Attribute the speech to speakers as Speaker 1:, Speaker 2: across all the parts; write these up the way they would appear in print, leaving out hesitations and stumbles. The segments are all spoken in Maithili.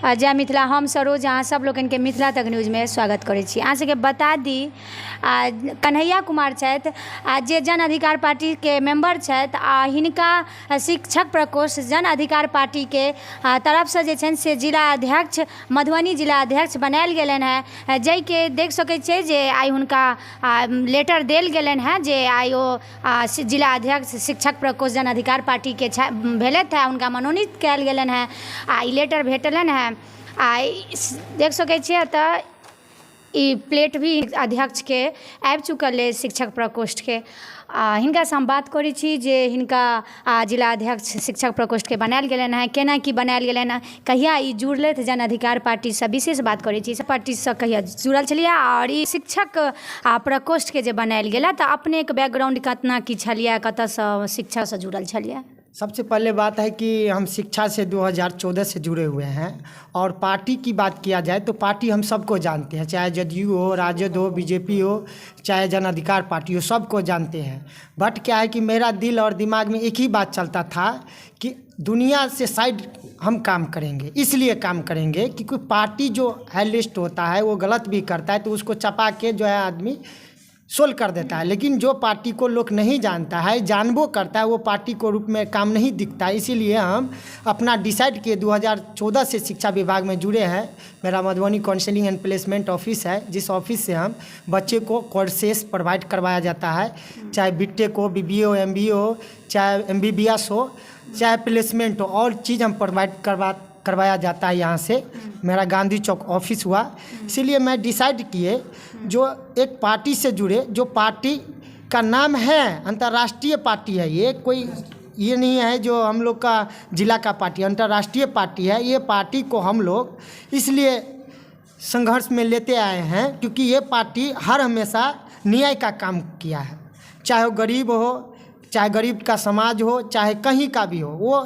Speaker 1: जय मिथिला। हम सरोज अहाँ सब लोकनिके मिथिला तक न्यूजमे स्वागत करै छी। अहाँ सबके बता दी, कन्हैया कुमार छथि आ जे जन अधिकार पार्टीके मेम्बर छथि आ हिनका शिक्षक प्रकोष्ठ जन अधिकार पार्टीके तरफसँ जे छनि से जिला अध्यक्ष, मधुबनी जिला अध्यक्ष बनायल गेलनि हेँ, जाहिके देख सकै छियै जे आइ हुनका लेटर देल गेलनि हेँ जे आइ ओ जिला अध्यक्ष शिक्षक प्रकोष्ठ जन अधिकार पार्टीके भेलथि हेँ। हुनका मनोनीत कयल गेलनि हेँ आ ई लेटर भेटलनि हेँ। आ देख सकै छियै एतऽ ई प्लेट भी अध्यक्षके आबि चुकल अछि शिक्षक प्रकोष्ठके। आ हिनकासँ हम बात करै छी जे हिनका जिला अध्यक्ष शिक्षक प्रकोष्ठके बनायल गेलनि हेँ, केना की बनायल गेलनि हेँ, कहिया ई जुड़लथि जन अधिकार पार्टीसँ। विशेष बात करै छी, पार्टीसँ कहिया जुड़ल छलियै आओर ई शिक्षक प्रकोष्ठके जे बनायल गेल तऽ अपनेके बैकग्राउंड केतना की छलियै, कतऽसँ शिक्षासँ जुड़ल छलियै?
Speaker 2: सबसे पहले बात है कि हम शिक्षा से 2014 से जुड़े हुए हैं और पार्टी की बात किया जाए तो पार्टी हम सबको जानते हैं, चाहे जदयू हो, राजद हो, बीजेपी हो, चाहे जन अधिकार पार्टी हो, सबको जानते हैं। बट क्या है कि मेरा दिल और दिमाग में एक ही बात चलता था कि दुनिया से साइड हम काम करेंगे। इसलिए काम करेंगे कि कोई पार्टी जो है लिस्ट होता है, वो गलत भी करता है तो उसको चपा के जो है आदमी सोल्व कर देता है, लेकिन जो पार्टी को लोग नहीं जानता है, जानबो करता है, वो पार्टी को रूप में काम नहीं दिखता है। इसीलिए हम अपना डिसाइड किए, 2014 से शिक्षा विभाग में जुड़े हैं। मेरा Madhubani counselling and placement office है, जिस ऑफिस से हम बच्चे को कोर्सेस प्रोवाइड करवाया जाता है, चाहे बीटेक हो, बीबीए हो, एमबीए हो, चाहे एमबीबीएस हो, चाहे प्लेसमेंट हो, और चीज़ हम प्रोवाइड करवाया जाता है यहाँ से। मेरा गांधी चौक ऑफिस हुआ। इसीलिए मैं डिसाइड किए जो एक पार्टी से जुड़े, जो पार्टी का नाम है, अंतर्राष्ट्रीय पार्टी है। ये कोई ये नहीं है जो हम लोग का जिला का पार्टी, अंतर्राष्ट्रीय पार्टी है। ये पार्टी को हम लोग इसलिए संघर्ष में लेते आए हैं क्योंकि ये पार्टी हर हमेशा न्याय का काम किया है, चाहे वो गरीब हो, चाहे गरीब का समाज हो, चाहे कहीं का भी हो, वो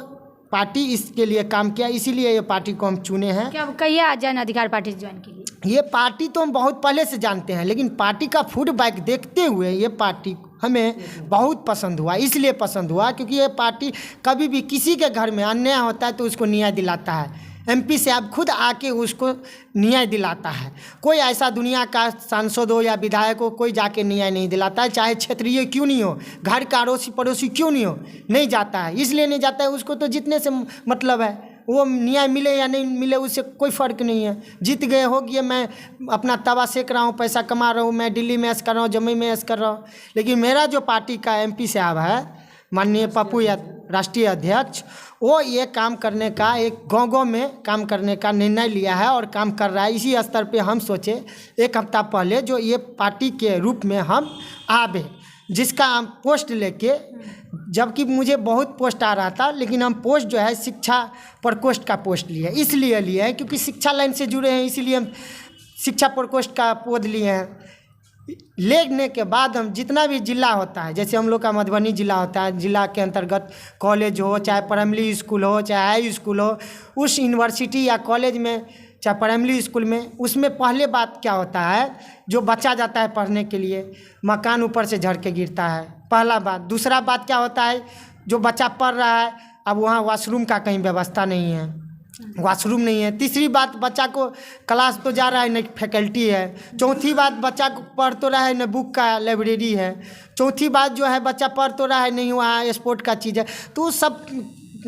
Speaker 2: पार्टी इसके लिए काम किया। इसीलिए ये पार्टी को हम चुने हैं।
Speaker 1: क्या कहिया जन अधिकार पार्टी ज्वाइन की?
Speaker 2: ये पार्टी तो हम बहुत पहले से जानते हैं, लेकिन पार्टी का फीडबैक देखते हुए ये पार्टी हमें बहुत पसंद हुआ। इसलिए पसंद हुआ क्योंकि ये पार्टी कभी भी किसी के घर में अन्याय होता है तो उसको न्याय दिलाता है। एमपी साहब खुद आके उसको न्याय दिलाता है। कोई ऐसा दुनिया का सांसद हो या विधायक हो, कोई जाके न्याय नहीं दिलाता है, चाहे क्षेत्रीय क्यों नहीं हो, घर का अड़ोसी पड़ोसी क्यों नहीं हो, नहीं जाता है। इसलिए नहीं जाता है, उसको तो जीतने से मतलब है, वो न्याय मिले या नहीं मिले उससे कोई फ़र्क नहीं है। जीत गए, हो गया, मैं अपना तवा सेक रहा हूँ, पैसा कमा रहा हूँ, मैं दिल्ली में ऐश कर रहा हूँ, जमुई में ऐश कर रहा हूँ। लेकिन मेरा जो पार्टी का एमपी साहब है, माननीय पप्पू यादव राष्ट्रीय अध्यक्ष, वो ये काम करने का, एक गाँव गाँव में काम करने का निर्णय लिया है और काम कर रहा है। इसी स्तर पे हम सोचे एक हफ्ता पहले जो ये पार्टी के रूप में हम आवे, जिसका हम पोस्ट लेके, जबकि मुझे बहुत पोस्ट आ रहा था, लेकिन हम पोस्ट जो है शिक्षा प्रकोष्ठ का पोस्ट लिए। इसलिए लिए हैं क्योंकि शिक्षा लाइन से जुड़े हैं, इसीलिए हम शिक्षा प्रकोष्ठ का पद लिए हैं। लेने के बाद हम जितना भी जिला होता है, जैसे हम लोग का मधुबनी जिला होता है, जिला के अंतर्गत कॉलेज हो, चाहे प्राइमरी स्कूल हो, चाहे हाई स्कूल हो, उस यूनिवर्सिटी या कॉलेज में, चाहे प्राइमरी स्कूल में, उसमें पहले बात क्या होता है, जो बच्चा जाता है पढ़ने के लिए, मकान ऊपर से झड़ के गिरता है, पहला बात। दूसरा बात क्या होता है, जो बच्चा पढ़ रहा है, अब वहाँ वॉशरूम का कहीं व्यवस्था नहीं है, वॉशरूम नहीं है। तीसरी बात, बच्चा को क्लास तो जा रहा है, नहीं फैकल्टी है। चौथी बात, बच्चा को पढ़ तो रहा है, न बुक का लाइब्रेरी है। चौथी बात जो है, बच्चा पढ़ तो रहा है, नहीं वहाँ स्पोर्ट का चीज़ है। तो सब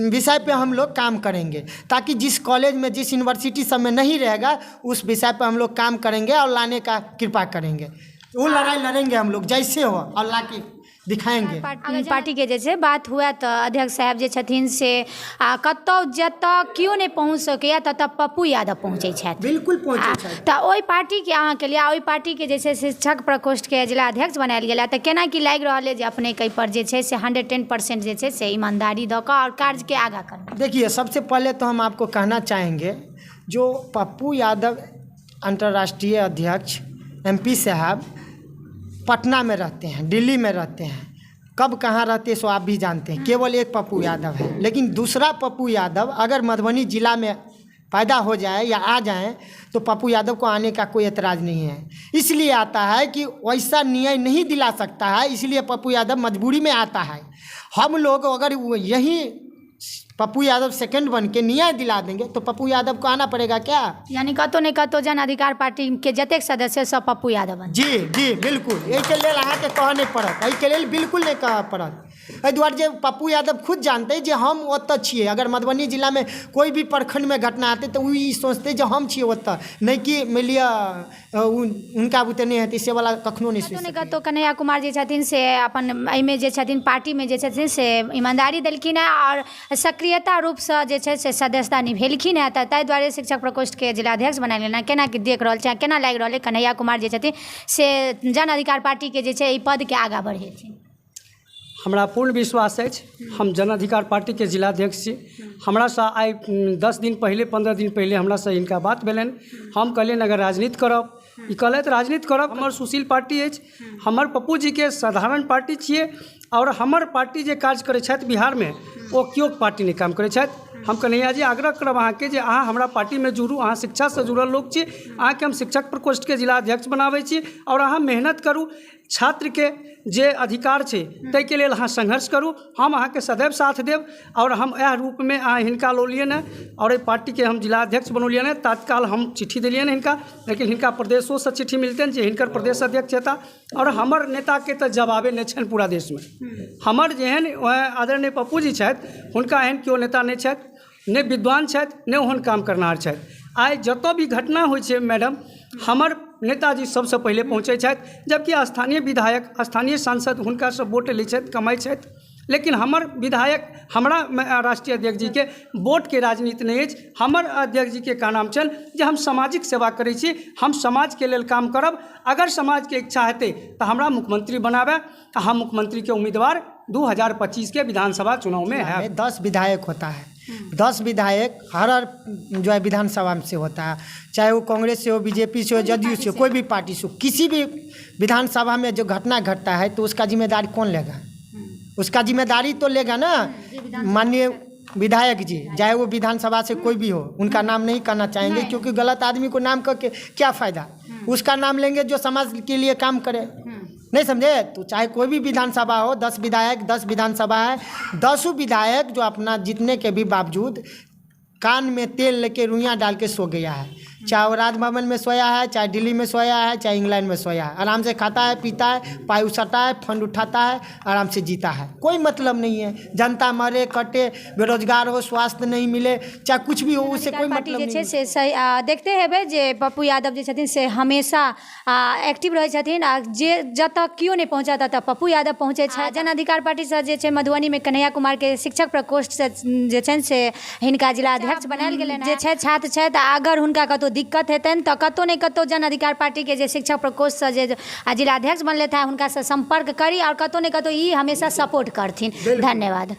Speaker 2: विषय पे हम लोग काम करेंगे ताकि जिस कॉलेज में, जिस यूनिवर्सिटी सब में नहीं रहेगा, उस विषय पे हम लोग काम करेंगे और लाने का कृपा करेंगे। वो लड़ाई लड़ेंगे हम लोग जैसे हो और ला के दिखाएंगे।
Speaker 1: पार्टीके जे छै बात हुए तऽ अध्यक्ष साहेब जे छथिन से आ कतहु जतऽ केओ नहि पहुँच सकैए ततऽ पप्पू यादव पहुँचै छथि।
Speaker 2: बिल्कुल पहुँचै छथि।
Speaker 1: तऽ ओहि पार्टीके अहाँके लिए, ओहि पार्टीके जे छै शिक्षक प्रकोष्ठके जिला अध्यक्ष बनायल गेल। तऽ केना की लागि रहल अइ जे अपनेके एहिपर जे छै से 110% जे छै से ईमानदारी दऽ कऽ आओर कार्यके आगाँ करबै?
Speaker 2: देखिए, सबसे पहले तो हम आपको कहना चाहेंगे, जो पप्पू यादव अंतर्राष्ट्रीय अध्यक्ष एमपी साहब पटना में रहते हैं, दिल्ली में रहते हैं, कब कहाँ रहते हैं सो आप भी जानते हैं। केवल एक पप्पू यादव है, लेकिन दूसरा पप्पू यादव अगर मधुबनी ज़िला में पैदा हो जाए या आ जाए तो पप्पू यादव को आने का कोई एतराज़ नहीं है। इसलिए आता है कि वैसा न्याय नहीं दिला सकता है, इसलिए पप्पू यादव मजबूरी में आता है। हम लोग अगर यही पप्पू यादव सेकंड बन के न्याय दिला देंगे तो पप्पू यादव को आना पड़ेगा क्या?
Speaker 1: यानी कतहु ने कतहु जन अधिकार पार्टीके जतेक सदस्य सब पप्पू यादव बनतै।
Speaker 2: जी जी बिल्कुल, एहिके लेल अहाँके कहऽ नहि पड़त, एहिके लेल बिल्कुल नहि कहऽ पड़त। एहि दुआरे जे पप्पू यादव खुद जानतै जे हम ओतऽ छियै। अगर मधुबनी जिलामे कोइ भी प्रखण्डमे घटना हेतै तऽ ओ ई सोचतै जे हम छियै ओतऽ, नहि कि मानि लिअ हुनका बुते नहि हेतै, से वला कखनो नहि
Speaker 1: कतहु
Speaker 2: सोचि
Speaker 1: ने
Speaker 2: सकैए।
Speaker 1: कतहु कन्हैया कुमार जे छथिन से अपन एहिमे जे छथिन पार्टीमे जे छथिन से ईमानदारी देलखिन हेँ आओर सक्रियता रूपसँ जे छै से सदस्यता निभेलखिन हेँ, तऽ ताहि दुआरे शिक्षक प्रकोष्ठके जिलाध्यक्ष बनायल गेलनि हेँ। केना कि देख रहल छी, केना लागि रहल अइ कन्हैया कुमार जे छथिन से जन अधिकार पार्टीके जे छै एहि पदके आगाँ बढ़ेथिन?
Speaker 3: हमरा पूर्ण विश्वास अछि। हम जन अधिकार पार्टीके जिलाध्यक्ष छी। हमरासँ आइ 10 दिन पहिले, 15 दिन पहिले हमरासँ हिनका बात भेलनि। हम कहलियनि अगर राजनीति करब, ई कहलथि राजनीति करब। हमर सुशील पार्टी अछि, हमर पप्पू जीके साधारण पार्टी छियै आओर हमर पार्टी जे काज करै छथि बिहारमे ओ केओ पार्टी नहि काम करै छथि। हम कन्हैया जी आग्रह करब अहाँके जे अहाँ हमरा पार्टीमे जुड़ू। अहाँ शिक्षासँ जुड़ल लोक छी, अहाँके हम शिक्षक प्रकोष्ठके जिलाध्यक्ष बनाबै छी आओर अहाँ मेहनत करू, छात्रके जे अधिकार छै ताहिके लेल अहाँ संघर्ष करू, हम अहाँके सदैव साथ देब। आओर हम इएह रूपमे अहाँ हिनका लौलियनि हँ आओर एहि पार्टीके हम जिलाध्यक्ष बनौलियनि हँ। तात्काल हम चिट्ठी देलियनि हिनका, लेकिन हिनका प्रदेशोसँ चिट्ठी मिलतनि जे हिनकर प्रदेश अध्यक्ष हेता आओर हमर नेताके तऽ जवाबे नहि छनि पूरा देशमे। हमर जेहन आदरणीय पप्पू जी छथि हुनका एहन केओ नेता नहि छथि, नहि विद्वान छथि, नहि ओहन काम करनाहर छथि। आइ जतऽ भी घटना होइ छै मैडम, हमर नेताजी सबसँ पहिले पहुँचै छथि, जबकि स्थानीय विधायक स्थानीय सांसद हुनकासँ वोट लै छथि, कमाइ छथि, लेकिन हमर विधायक हमरा राष्ट्रीय अध्यक्ष जीके वोटके राजनीति नहि अछि। हमर अध्यक्ष जीके का नाम छनि जे हम सामाजिक सेवा करै छी, हम समाजके लेल काम करब। अगर समाजके इच्छा हेतै तऽ हमरा मुख्यमंत्री बनाबै, तऽ हम मुख्यमंत्रीके उम्मीदवार 2025 के विधानसभा चुनाव में है।
Speaker 2: 10 विधायक होता है, 10 विधायक हर हर जो है विधानसभा में से होता है, चाहे वो कांग्रेस से हो, बीजेपी से हो, जदयू से हो, कोई भी पार्टी से हो। किसी भी विधानसभा में जो घटना घटता है तो उसका जिम्मेदारी कौन लेगा? उसका जिम्मेदारी तो लेगा ना माननीय विधायक जी, चाहे वो विधानसभा से कोई भी हो। उनका नाम नहीं कहना चाहेंगे क्योंकि गलत आदमी को नाम करके क्या फ़ायदा। उसका नाम लेंगे जो समाज के लिए काम करे, नहीं समझे? तो चाहे कोई भी विधानसभा हो, 10 विधायक, 10 विधानसभा है, 10 विधायक जो अपना जीतने के भी बावजूद कान में तेल लेके रुइयाँ डाल के सो गया है। चाहे वो राजभवन में सोया है, चाहे दिल्ली में सोया है, चाहे इंग्लैंड में सोया है, आराम से खाता है, पीता है, पाई उसाता है, फंड उठाता है, आराम से जीता है। कोई मतलब नहीं है। जनता मरे कटे, बेरोजगार हो, स्वास्थ्य नहीं मिले, चाहे कुछ भी हो, उससे कोई
Speaker 1: पार्टी
Speaker 2: मतलब
Speaker 1: जे
Speaker 2: नहीं
Speaker 1: छै
Speaker 2: है।
Speaker 1: से सही देखते हेबै जे पप्पू यादव जे छथिन से हमेशा एक्टिव रहै छथिन आ जे जतऽ केओ नहि पहुँचत ततऽ पप्पू यादव पहुँचै छथि। जन अधिकार पार्टीसँ जे छै मधुबनीमे कन्हैया कुमारके शिक्षक प्रकोष्ठसँ जे छनि से हिनका जिलाध्यक्ष बनायल गेलनि। जे छै छात्र छथि, अगर हुनका कतहु दिक्कत हेतनि तऽ कतहु ने कतहु जन अधिकार पार्टीके जे शिक्षक प्रकोष्ठसँ जे जिलाध्यक्ष बनलथि हँ हुनकासँ सम्पर्क करी आओर कतहु ने कतहु ई हमेशा सपोर्ट करथिन। धन्यवाद।